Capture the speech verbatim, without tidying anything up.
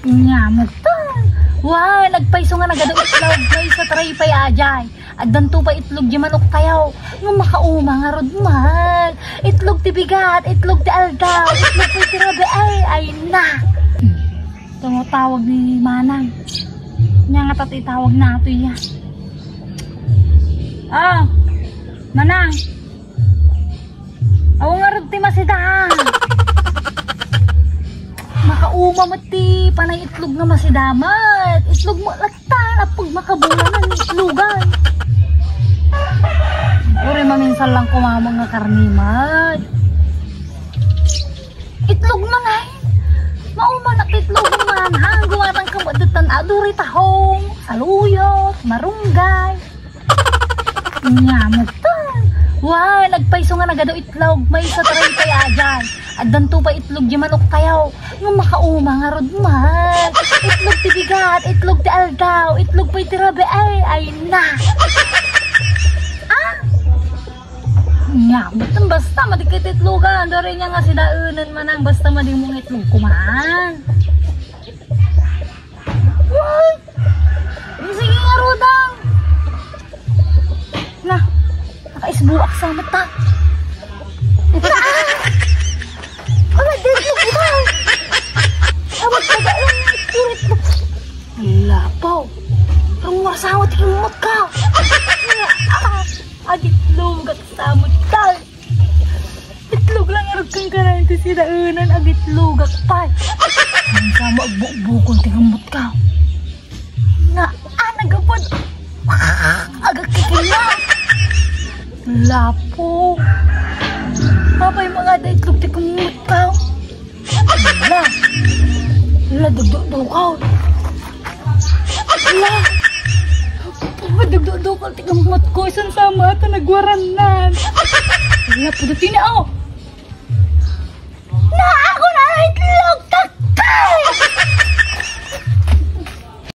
Nya, magta. Wa, nagpayso nga nagadu itlog, maysa tray pay ajay. Addanto pay itlog di manoktayo. Nga makauma ngarud man. Itlog ti bigat, itlog ti aldaw, itlog pay ti rabii. Ay, ay na. Tumatawag ni Manang. Nya nga tato itawag nato iya. Ah, Manang. Awan ngarud ti masida. Makauma met ti panay itlog nga masida met. Itlog mo latta, apag makabulan ang itlogan. Uri maminsan lang kumamang nga karni met. Itlog man ay. Mauma na itlog man. Hang gumatang ka mo datan aduri tahong, saluyot, marunggay. Nya, magta. Wa, nagpayso nga nagadu itlog, maysa tray pay ajay. Addanto pay itlog di manoktayo. Nga makauma ngarud man. Itlog ti bigat, itlog ti aldaw, itlog pay ti rabii. Ay, ay na. Ah? Nya, magta, basta madi ket itlogan. Duri nya nga sidaenan Manang, basta madi mo nga itlog kuman. Uy! Sige nga, Rudang! Na, nakaisbuak sa mata. Ala, di ko ba? Awag ka ba lang, spirit mo. Lapaw. Ang masawat yung mata. Ah, agitlogak sa mata. Itlog lang ngarud ken kanayon ti sidaenan, agitlogak pay. Ang sama agbukbukon ti kamot ka. Nga, ah, nagapod. Agakikila. Lapo. Apay nga adda itlog ti kamot ka. Ala. Ala, dugdugdukaw. Ala. Ala, dugdugdukaw ti kamot ko. Isan sama ata nagwarannan. Ala, pudutini, oh. Na ako